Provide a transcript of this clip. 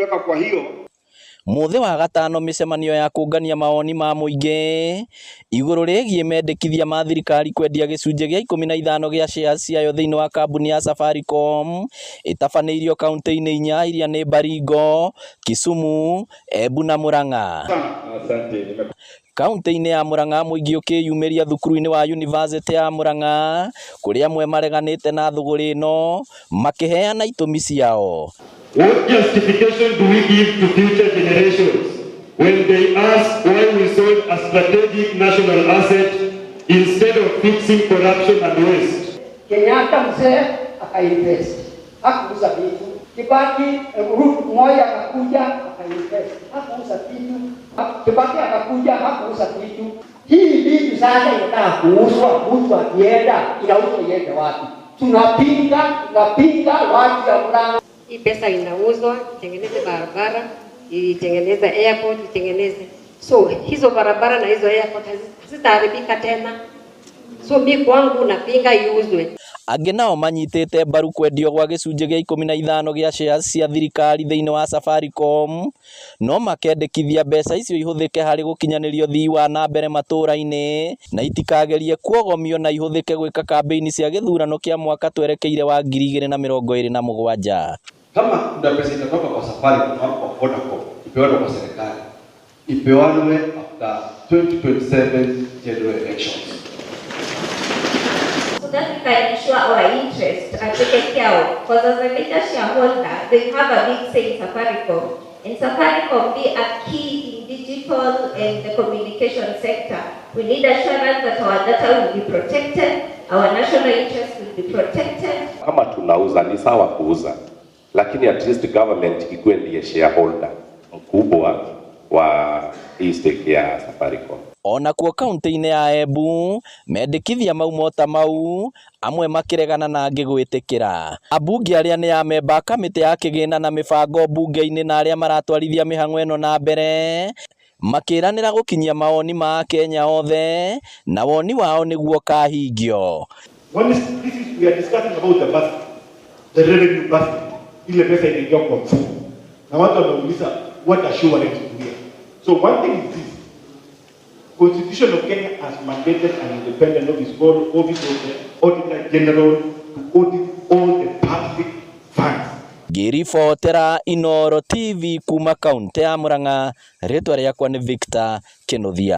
Kuweka kwa hiyo. Mũthĩ wa gatano mĩcemanio ya kũngania mawoni ma mũingĩ igũrũ rĩgiĩ mendekithia ma thirikari kwendia gĩcunjĩ gĩa 15 gĩa shares ciayo thĩinĩ wa kambuni ya Safaricom ĩtabanĩirio kaunti-inĩ inya iria nĩ Baringo, Kisumu, Embu na Murang'a. Kaunti-inĩ ya Murang'a mũingĩ ũkĩyumĩria thukuru-inĩ wa yunivasĩtĩ ya Murang'a kũrĩa amwe mareganĩte na thũgũrĩ ĩno makĩheana itũmi ciao. What justification do we give to future generations when they ask why we sold a strategic national asset instead of fixing corruption and waste? Kenyatta mzee akainvest, hakuuza vitu. Kibaki, Ruto, Moi akakuja akainvest, hakuuza kitu. Kibaki akakuja hakuuza kitu. Hii vitu sasa inataka kuuzwa, mtu akienda inauzwa iende wapi? Tunapinga, tunapinga watu ya Murang'a. Hii pesa inauzwa itengeneze barabara, itengeneze airport, itengeneze, so hizo barabara na hizo airport hazitaharibika tena. So mi kwangu napinga iuzwe. Angĩ nao manyitĩte mbaru kwendio gwa gĩcunjĩ gĩa 15 gĩa shares cia thirikari thĩinĩ wa Safaricom no makendekithia mbeca icio ihũthĩke harĩ gũkinyanĩria ũthii wa na mbere matũũra-inĩ na itikagerie kuogomio na ihũthĩke gwĩka kambĩini cia gĩthurano kĩa mwaka twerekeire wa 2027. Kama kuna pesa itatoka kwa Safaricom ama kwa Vodacom ipewanwe kwa serikali, ipewanwe after 2027 general elections. So that we can ensure our interests are taken care of. Because as a major shareholder, they have a big say in Safaricom. And Safaricom be a key in digital and the communication sector. We need assurance that our data will be protected, our national interests will be protected. Kama tunauza ni sawa kuuza, lakini at least government ikuwe ndiye shareholder mkubwa wa hii stake ya Safaricom. Onakuo kaunti-inĩ ya Embu mendekithia mau mota mau amwe makĩregana na angĩ gwĩtĩkĩra. Ambunge arĩa nĩ amemba a kamĩtĩ ya kĩgĩna na mĩbango mbunge-inĩ na arĩa maratwarithia mĩhang'o ĩno na mbere makĩranĩra gũkinyia mawoni ma akenya othe na woni wao nĩguo ũkahingio. One is, this is, we are discussing about the basket, the revenue basket, ile pesa inaingia kwa mfuko. Na watu wameuliza, what assurance do we have? So one thing is this: Constitution of Kenya has mandated an independent office called Office of the Auditor General to audit all the public funds. Ngĩribotera Inooro TV kuma kaunti ya Murang'a, rĩtwa rĩakwa nĩ Victor Kĩnuthia.